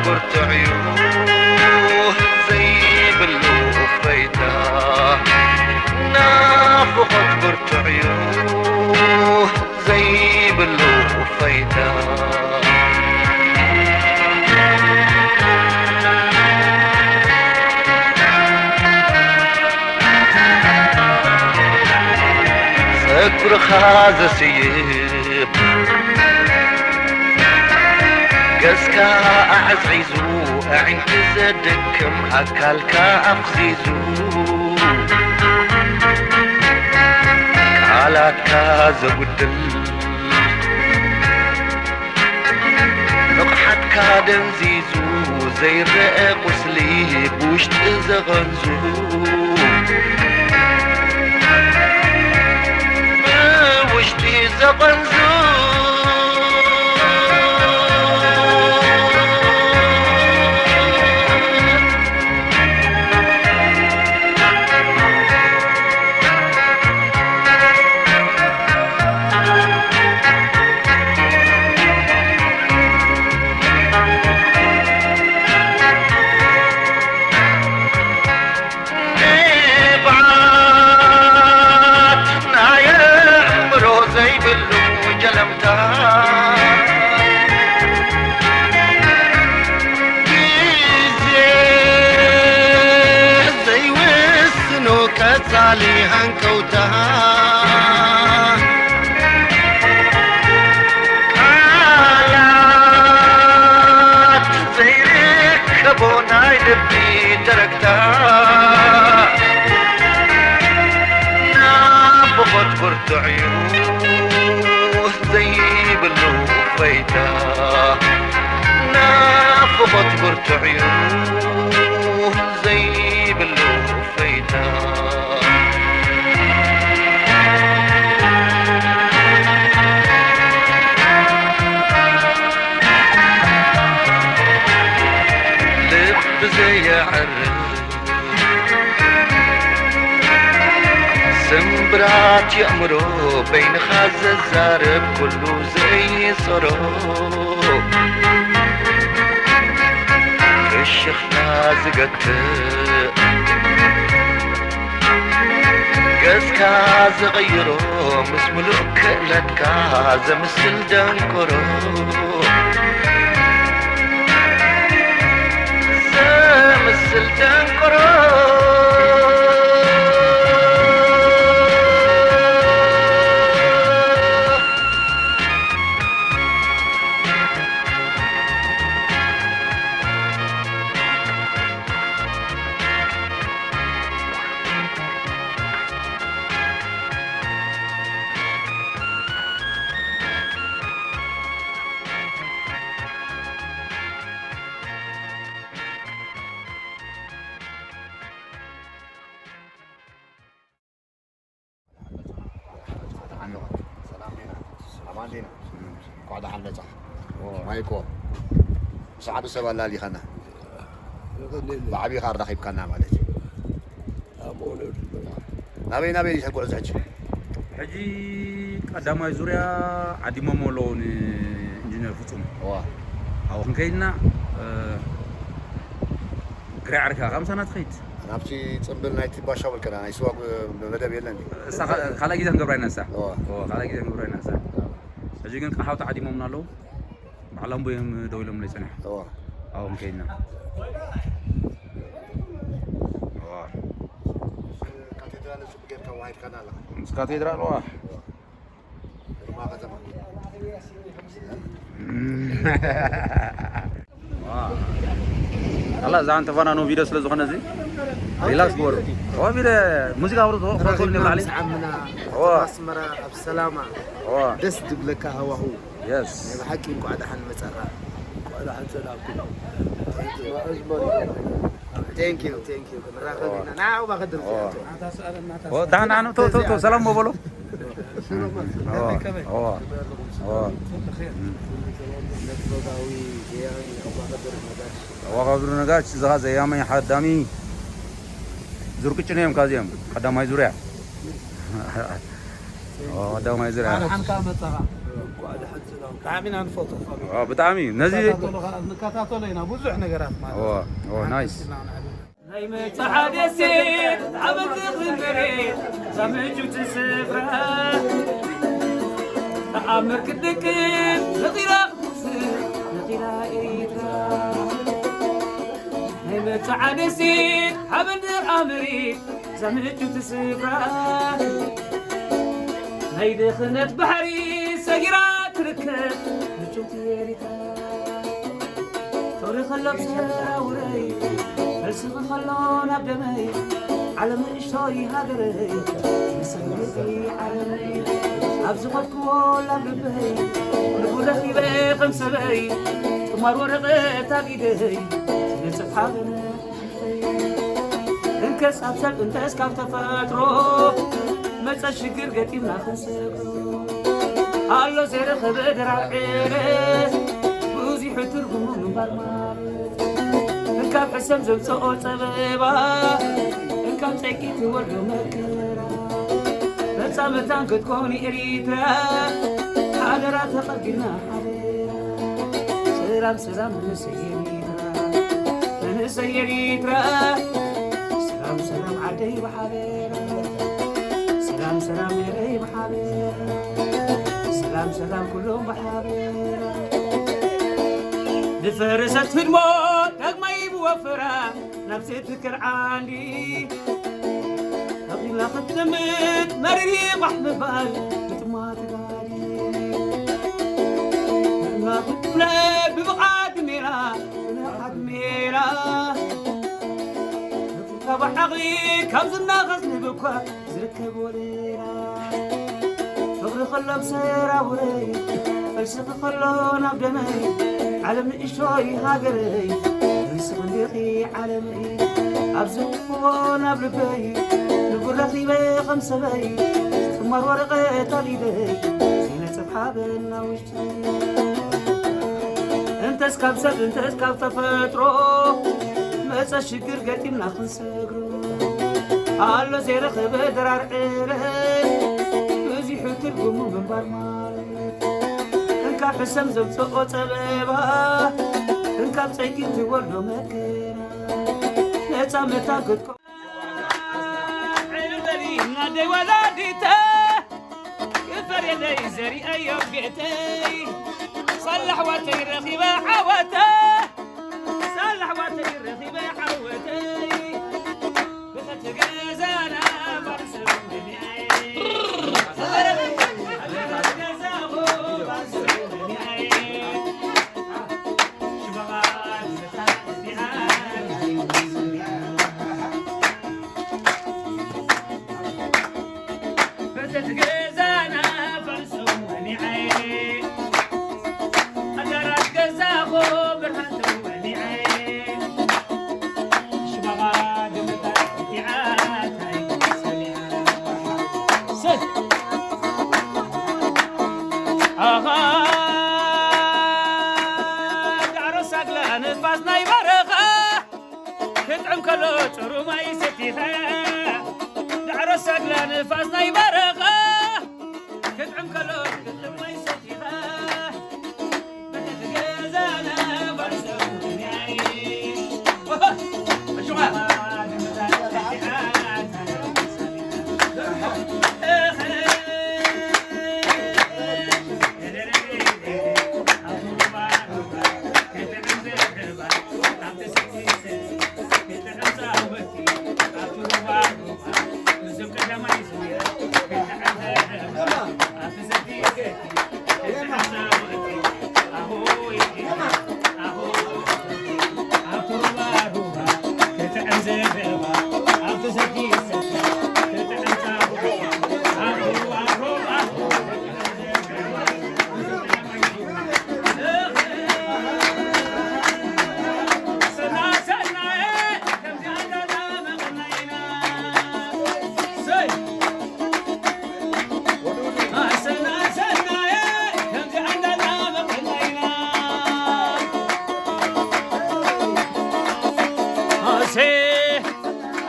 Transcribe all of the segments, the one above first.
ብርቱዕ እዩ ዘይብሉ እፎይታ፣ ናፍቖት ብርቱዕ እዩ ዘይብሉ እፎይታ። ጸጉርኻ ዘስይብ፣ ገጽካ ኣዕዝዒዙ፣ ኣዒንቲ ዘድክም፣ ኣካልካ ኣፍዚዙ፣ ቃላትካ ዘጉድል፣ ንቕሓትካ ደንዚዙ፣ ዘይረአ ቁስሊ ብውሽጢ ዘቐንዙ፣ ብውሽጢ ዘቐንዙ። ንብዓት ናይ ኣእምሮ ዘይብሉ ጀለምታ፣ ግዜ ዘይውስኖ ቀጻሊ ሃንቀውታ፣ ቃላት ዘይርከቦ ናይ ልቢ ተረግታ፣ ናፍቖት ብርቱዕ እዩ ዘይብሉ እፎይታ፣ ናፍቖት ብርቱዕ እዩ ዘይብሉ እፎይታ። ልቢ ዘየዕርፍ ስምብራት የእምሮ፣ በይንኻ ዘዛርብ ኩሉ ዘይጸሮ፣ ፍሽኽታ ዝገትእ ገጽካ ዝቕይሮ፣ ምስ ምሉእ ክእለትካ ዘምስል ደንቆሮ፣ ዘምስል ደንቆሮ። ደሓን ዶ? ሰላም ዲና? ኣማን ዲና? እንኳዕ ደሓን መጻ። ኦ። ማይኮ። ሰዓቢ ሰብ ኣላሊኻና። ብዓቢኻ ኣራኺብካና ማለት እዩ። ናበይ ናበይ ኢኻ ትጉዕዝ ሕጂ? ሕጂ ቀዳማይ ዙርያ ዓዲ ማሞ ኣለዎ ንኢንጂነር ፍጹም። እዋ። ኣብኡ ክንከይድ ኢና፣ እ፣ ግራ ዓርካ ካብ ምሳና ትኸይድ። ናብቲ ጽምብል ናይቲ ባሻ ወልቀና ናይ ስዋ መደብ የለን ድዩ? እሳ ካ-፣ ካልኣይ ግዜ ክንገብራ ኢና እሳ። እዋ። እዋ፣ ካልኣይ ግዜ ክንገብራ ኢና እሳ። ሕጂ ግን ቃሓውቲ ዓዲሞምና ኣለዉ። በዓል ኣምቦ እዮም ደው ኢሎምለይ ጸኒሖም። እዋ። ኣብኡ ክንከይድ ኢና። እዋ። ካቴድራል ጽቡቕ ጌርካ ኣዋሂድካና ኣለኻ። ምስ ካቴድራል፣ እዋ። ግርማ ከተማ። ኣላ፣ እዛ ኣንተ ፋና ነው ቪዲዮ ስለ ዝኾነ እዚ ሪላክስ ግበሩ። ኦ፣ ቪዲዮ ሙዚቃ ኣብሩ፣ ፎቶ፣ ፎቶ፣ ላዕሊ። ሰዓምና ኦ። ኣስመራ ኣብ ሰላማ ኦ። ደስ ዝብለካ ሃዋሁ። የስ። ናይ ብሓቂ እንኳዕ ደሓን መጻኻ። እንኳዕ ደሓን ጸናሕኩም። Thank you, thank you። ክንራኸብ ኢና። ንዓኡ ባኸድር ኦ። ኦ፣ ዳን፣ ዳን፣ ቶ፣ ቶ፣ ቶ፣ ሰላም በሎ። ኦ፣ ኦ፣ ኦ። ነጥበባዊ ዘያሚ ኣባኸድር ነጋሽ። ኣባኸድር ነጋሽ፣ ዝኻ ዘያሚ ሓዳሚ። ዙርቅጭ ነዮም ካዚኦም፣ ቀዳማይ ዙርያ። ኦ፣ ቀዳማይ ዙርያ። ሓንካ መጻኻ። ብጣዕሚ ኢና ንፈቱ። ዋ፣ ብጣዕሚ ነዚ ንከታተሎ ከኣ፣ ንከታተሎ ኢና ብዙሕ ነገራት ማለት እዋ፣ እዩ። እዋ፣ ሓንቲ ናይስ። ስና ንዕብን። ናይ መተሓደሲ ዓመት ዝኽሪ መሬት፣ እዛ ምቹቲ ስፍራ፣ ተኣምር ክትደቅን ነኺራ ክትስር፣ ነኺራ ኤሪትራ። ናይ መተሓደሲ ሓበን ድር ኣምሪት፣ እዛ ምቹቲ ስፍራ፣ ናይ ድኽነት ባሕሪ ሰጊራ ትርከብ ምቹቲ ኤሪትራ። ፍቕሪ ከሎ ብሰራውረይ፣ ፈልስኺ ከሎ ናብ ደመይ፣ ዓለም ንእሽቶይ ሃገረይ፣ ንስኺ ዓለመይ፣ ኣብ ዝኸድክዎ ላብ ልበይ፣ ንቡር ረኺበ ከም ሰበይ፣ ጥማር ወረቐት ኣብ ኢደይ፣ ስነ ጽሑፍ ሓበን እንከስ ካብ ሰብ እንተስ ካብ ተፈጥሮ መጸ ሽግር ገጢምና ክንሰግሮ ኣሎ ዘይረኸበ ድራር ዕረ ብዙሑ ትርጉሙ ምንባር ማለት እንካብ ሕሰም ዘምጽኦ ጸበባ እንካብ ጸይቂ ትወርዶ መከራ መጻ መታን ክትኮኒ ኤሪትራ ሓደራ ተቐቢልና ሓደራ ሰላም ሰላም ንሰየኒ መንእሰይ ኤሪትራ ሰላም ሰላም ዓደይ ብሓበራ ሰላም ሰላም ኤረይ ብሓበራ ሰላም ሰላም ኩሎም ብሓበራ ዝፈረሰት ህድሞ ዳግማይ ብወፈራ ናብ ዝትክል ዓንዲ ተኺላ ክትጥምት መሪር ቋሕ ምባል ምጥማት ጋዲ እና ክትብለ ብብቕዓት ሜላ ብንቕሓት ሜላ ካብ ዓቕሊ ካብ ዝናኸስ ንብኳ ዝርከብ ወለላ ፍቕሪ ከሎም ሰራውረይ ፈልስኺ ከሎ ናብ ደመይ ዓለም ንእሽቶይ ሃገረይ ንስኺ እንዲኺ ዓለመይ ኣብ ዝኽዎ ናብ ልበይ ንጉድ ረኺበ ከም ሰበይ ጥማር ወረቐት ኣብ ኢደይ ዘይነጽፍ ሓበን ናብ ውሽጢ እንተስ ካብ ሰብ እንተስ ካብ ተፈጥሮ መጸ ሽግር ገጢምና ክንሰግሮ ኣሎ ዘይረኸበ ድራር ዕረ ብዙሑ ትርጉሙ ምንባር ማለት እንካብ ሕሰም ዘምጽኦ ጸበባ እንካብ ጸይቂ ትወልዶ መከራ ነጻ መታን ክትኮ ዕልል በሊ ናደይ ወላዲተ ክፈር የለይ ዘሪአዮ ቤተይ ሳላሕዋተይ ረኺበ ዓወተ ሳላሕዋተይ ረኺበ ዓወተይ ብኸቲ ገዛና ባርሰብ ኣኻ ዳዕሮ ሳግላ ንፋስ ናይ በረኻ ክጥዕም ከሎ ጽሩ ማይ ሰቲኻ ዳዕሮ ሳግላ ንፋስ ናይ በረኻ ክጥዕም ከሎ ክጥዕም ማይ ሰቲኻ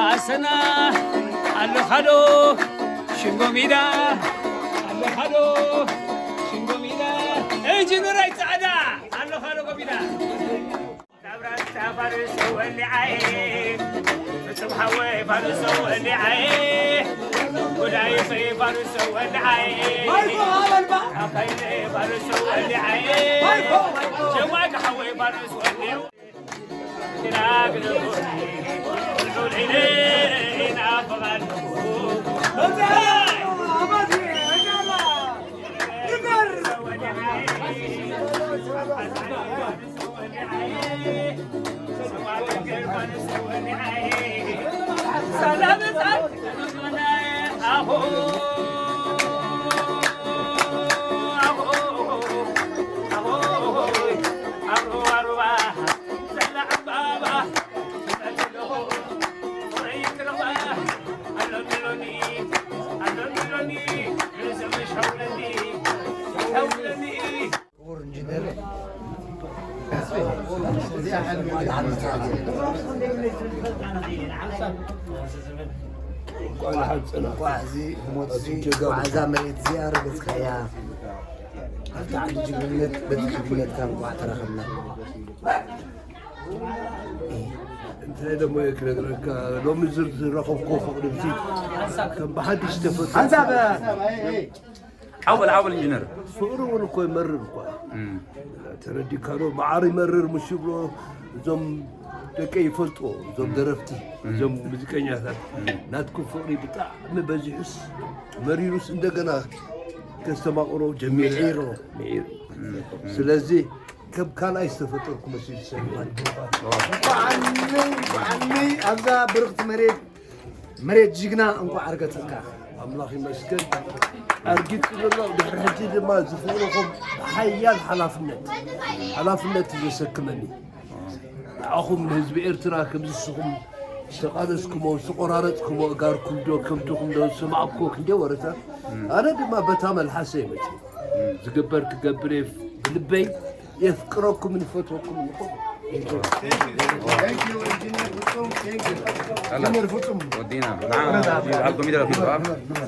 ኣሰና ኣሎ ካዶ ሽንጎ ሜዳ ኣሎ ካዶ ሽንጎ ሜዳ ኢንጂነራይ ጻዕዳ ኣለኻ ዶ ጎቢና? ናብራንታ ፋርስ ወሊዓየ፣ ፍጹም ሓወይ ፋርስ ወሊዓየ፣ ጎዳይፈይ ፋርስ ወሊዓየ፣ ኣኸይለ ፋርስ ወሊዓየ፣ ጀዋግ ሓወይ ፋርስ ወሊዑ። ክቡር ኢንጂነር፣ እዚኣ ሓንቲ መድሓኒት እያ። እንኳዕ ንሓፀና። እንኳዕ እዚ ህሞት እዚ፣ ጀጋኑ። እንኳዕ እዛ መሬት እዚኣ ረገፅካያ። ኣብቲ ዓዲ ጅግንነት፣ በቲ ጅግንነትካ እንኳዕ ተረኸብና። እንታይ ደሞ እየ ክነግረካ፣ ሎሚ ዝር-፣ ዝረኸብኩዎ ፍቕሪ፣ እዚ ከም ብሓድሽ ተፈጥሮ። ሓንሳብ ሓወል፣ ሓወል ኢንጂነር። ፍቕሪ እውን እኮ ይመርር እኳ። እም። ተረዲእካ ዶ? መዓር ይመርር ምሽ ይብሎ። እዞም ደቀይ ይፈልጥዎ፣ እዞም ደረፍቲ፣ እዞም ሙዚቀኛታት። ናትኩም ፍቕሪ ብጣዕሚ በዚሑስ መሪሩስ እንደገና ከስተማቕሮ ጀሚሩ። ምዒሩ። ምዒሩ። ስለዚ ከም ካልኣይ ዝተፈጠርኩ መሲሉ ይሰምዓኒ። ብዓኒ፣ ብዓኒ ኣብዛ ብርኽቲ መሬት፣ መሬት ጅግና እንኳዕ ኣርገጸካ። ኣምላኽ ይመስገን። ኣርጊጹ ዘሎ ድሕሪ ሕጂ ድማ ዝፍቕረኹም ብሓያል ሓላፍነት፣ ሓላፍነት እዩ ዘሰክመኒ። ንዓኹም ንህዝቢ ኤርትራ ከምዚ ንስኹም ዝተቓለስኩሞ፣ ዝተቖራረጽኩሞ፣ እጋርኩም ዶ፣ ከብድኹም ዶ፣ ዝሰማዕኩዎ ክንደይ ወረታት። ኣነ ድማ በታ መልሓሰ እየ መጺእ። ዝግበር ክገብር እየ፣ ብልበይ የፍቅረኩምን ይፈትወኩምን ይኹን። Thank you, Engineer ፍጹም። Thank you. Engineer ፍጹም። ወዲና ንዓ በዓል ኮሚደረ ፊልም